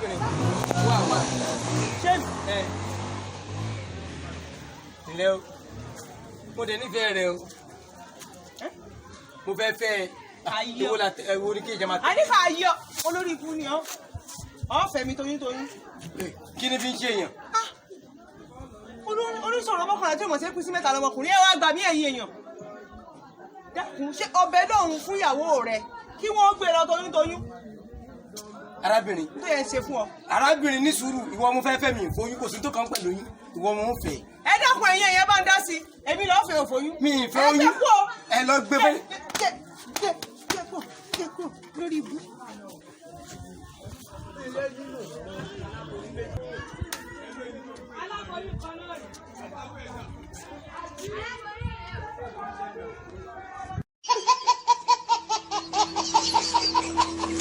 Arábìnrin, wá wá. Ṣé Ẹ ǹlẹ́ o, mo dẹ̀ nífẹ̀ẹ́ rẹ o, mo fẹ́ fẹ́ ẹ. Ayọ̀. Ewo la ewo ni kí ìjàmbá. Àníkà ayọ̀, olórí ikú ni ọ́. Ọ́ fẹ̀mí toyún toyún. Kí ni fi ń ṣe èèyàn? Ah! Oníṣòro ọmọkùnrin àti ìmọ̀ọ́sẹ́ pín sí mẹ́ta lọmọkùnrin. Ẹ wá gbà mí, ẹ̀yin èèyàn. Dákun, ṣé ọbẹ̀ lòun fún ìyàwó rẹ kí wọ́n gbé lọ toyún toyún? Arábìnrin. Tó yẹ ṣe fún ọ. Arábìnrin, ní sùúrù. Ìwọ mo fẹ́ fẹ́, mi ìfoyún, kò sí tó kàn pẹ̀lú yín. Ìwọ mo ń fẹ́. Ẹ dákun, ẹ̀yin èèyàn, bá ń dá sí i. Èmi lọ́ọ́ fẹ́ òfòyún. Mi ì fẹ́ Ẹ oyún. gbé kú o. Ẹ lọ gbé fẹ́. Gbé gbé gbé kú, gbé kú lórí ibú. Aláboyún kan náà rè.